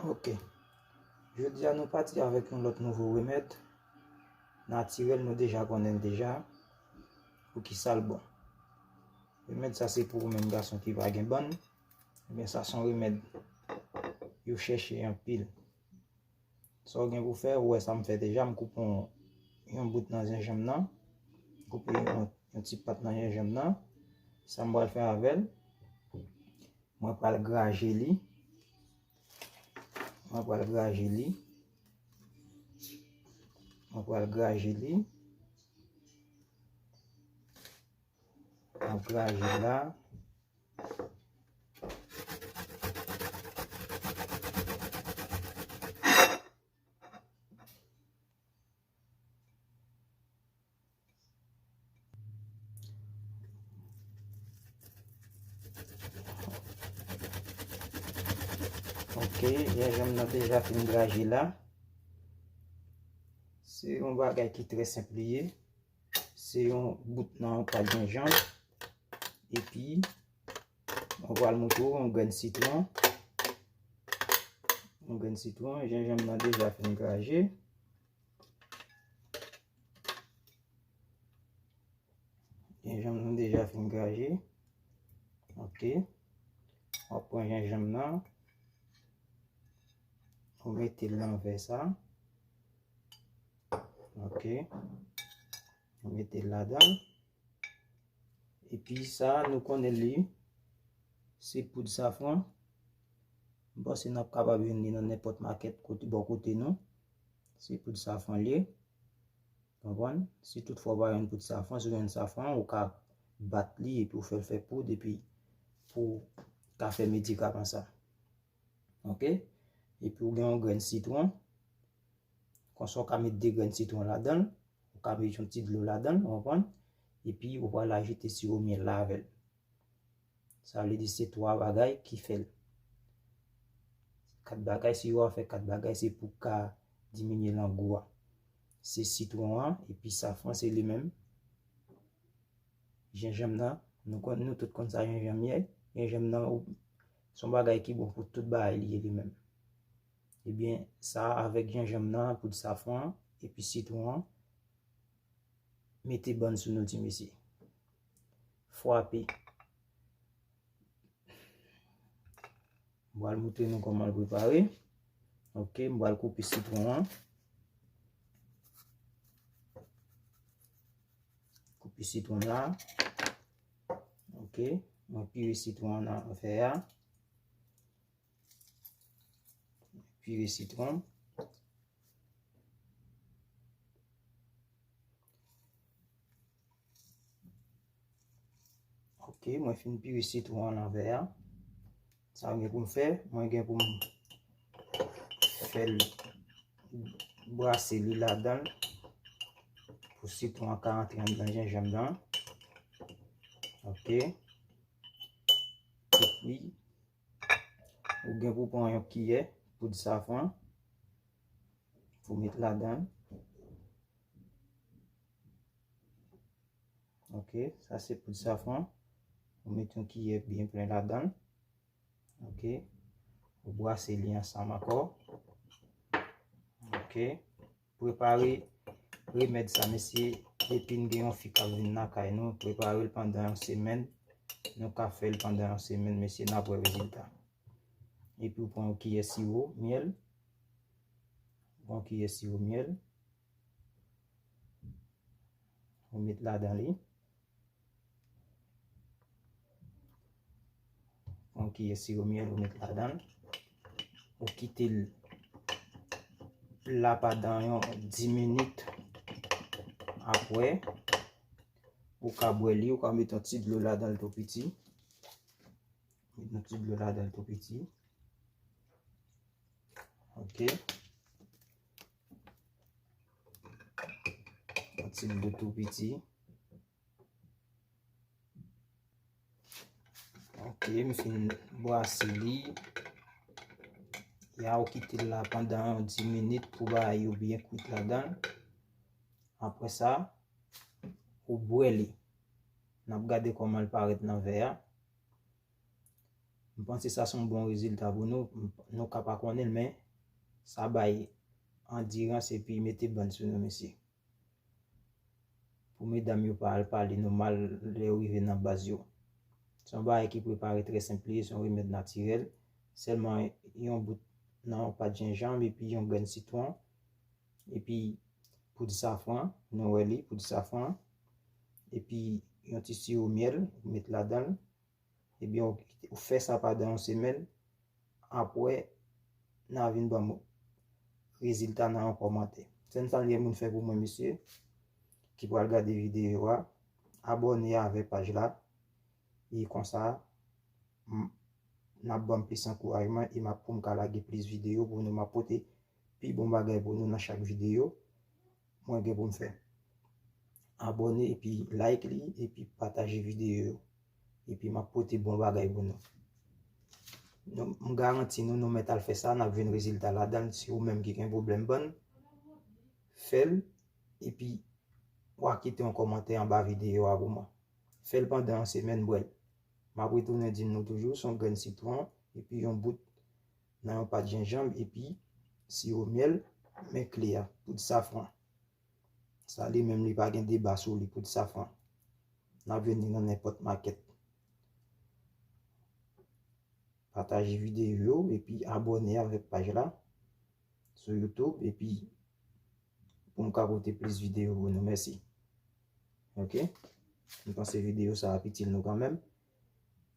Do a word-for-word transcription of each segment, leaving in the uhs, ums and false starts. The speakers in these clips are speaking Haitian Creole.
Ok. Jodi a nou pati avèk yon lòt nouvo remèd natirèl, nou deja konnen l deja poukisa l bon. Remèd sa se pou ou menm gason ki pa gen bann. Ebyen sa se yon remèd yo chèche anpil. Sa w gen pou fè, ou wè sa m fè deja, m koupe yon, yon bout nan jenjanm nan, m koupe yon, yon ti pat nan jenjanm nan. Sa m pral fè avè l, mwen pral graje li. Mwen pral graje li. Mwen pral graje li. Mwen graje la. Ok, jenjanm nan deja fin graje la. Se yon bagay ki trè senp li ye. Se yon bout nan yon pat jenjanm. Epi, mwen pral montre w yon grenn sitwon. Yon grenn sitwon, jenjanm nan deja fin graje. Jenjanm nan deja fin graje. Ok. W ap pran jenjanm nan. Ou mete l nan vè sa. Ok. Ou mete l ladan. Epi sa, nou konnen li, se poud safran. M panse n ap kapab jwenn li nan nenpòt makèt kote, bò kote nou. Se poud safran li ye. Konprann? Si toutfwa w pa jwenn poud safran, si w jwenn safran, ou ka bat li epi w fè l fè poud epi pou w ka fè medikaman sa. Ok? Epi w gen yon grenn sitwon. Konsa w ka met de grenn sitwon ladan l. Ou ka met yon ti dlo ladan l, ou konprann? Epi ou pral ajoute siwo myèl la avè l. Sa vle di se twa bagay ki fè l. Kat bagay, si yo a fè kat bagay, se pou ka diminye langou a. Se sitwon an, epi safran, se li menm. Jenjanm nan, nou konn, nou tout konn sa jenjanm ye. Jenjanm nan, ou, se yon bagay ki bon pou tout bagay li ye li menm. Ebyen, sa avèk jenjanm nan, poud safran, epi sitwon an, mete bann sou nou ti mesye. Frape. M pral montre nou kòman l prepare. Ok, m pral koupe sitwon an. Koupe sitwon la. Ok, mwen pire sitwon an nan vè a. Pire sitwon. Ok, mwen fin pire sitwon an nan vè a. Sa mwen gen pou m fè, mwen gen pou m fè l brase li ladan l pou sitwon an ka antre anndan jenjanm nan. Ok. Epi, ou gen pou pran yon kiyè poud safran pou met ladan l. Ok, sa se poud safran. Ou met yon kiyè byen plen ladan l. Ok. Ou brase li ansanm ankò. Ok. Prepare remèd sa, mesye. Depi n gen yon fi k ap vin lakay nou, prepare l pandan yon semèn. Nou ka fè l pandan yon semèn, mesye, n ap wè rezilta. Epi ou pran yon kiyè siwo myèl. Pran yon kiyè siwo myèl. Ou met ladan li. Yon kiyè siwo myèl ou met ladan l. Ou kite l la pandan yon dis minit. Apre, ou ka bwè li, ou ka met yon ti dlo ladan l tou piti. Met yon ti dlo ladan l tou piti. Ok. Yon ti dlo tou piti. Ok, m fin brase li. Ya ou kite l la pandan yon dis minit pou bagay yo byen kwit ladan l. Apre sa, ou bwè li. N ap gade kòman l parèt nan vè a. M panse sa se yon bon rezilta pou nou. Nou ka pa konnen l, men sa bay andirans epi mete bann sou nou, mesye. Pou medam yo pa al pale nou mal lè yo rive nan baz yo. Se yon bagay ki prepare trè senp li ye, se yon remèd natirèl. Sèlman yon bout nan yon pat jenjanm epi yon grenn sitwon. Epi poud safran, nou wè li, poud safran. Epi yon ti siwo myèl, ou met ladan l. Ebyen, ou, ou fè sa pandan yon semèn. Apre, n a vin ban m rezilta nan yon kòmantè. Sèl sa l gen pou n fè pou mwen, mesye, ki pral gade videyo a, abòne avèk paj la. E konsa, m, n ap ban m plis ankourajman e m ap pou m ka lage plis videyo pou nou. M ap pote pi bon bagay pou nou nan chak videyo mwen gen pou m fè. Abòne epi like li epi pataje videyo yo. Epi m ap pote bon bagay pou nou. Nou, m garanti nou, nou mèt al fè sa, n ap jwenn rezilta ladan l. Si ou menm ki gen pwoblèm bann, fè l, epi w a kite yon kòmantè anba videyo a pou mwen. Fè l pandan yon semèn, bwè l. M ap retounen di nou toujou, se yon grenn sitwon, epi yon bout nan yon pat jenjanm, epi siwo myèl, men kle a, poud safran. Sa li menm li pa gen deba sou li, poud safran. N ap jwenn li nan nenpòt makèt. Pataje videyo yo epi abòne avèk paj la sou YouTube epi pou m ka pote plis videyo pou nou. Mèsi. Ok? M panse videyo sa ap itil nou kanmenm.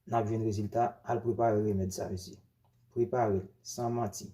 N ap jwenn rezilta, al prepare remèd sa, mesye. Prepare l, san manti.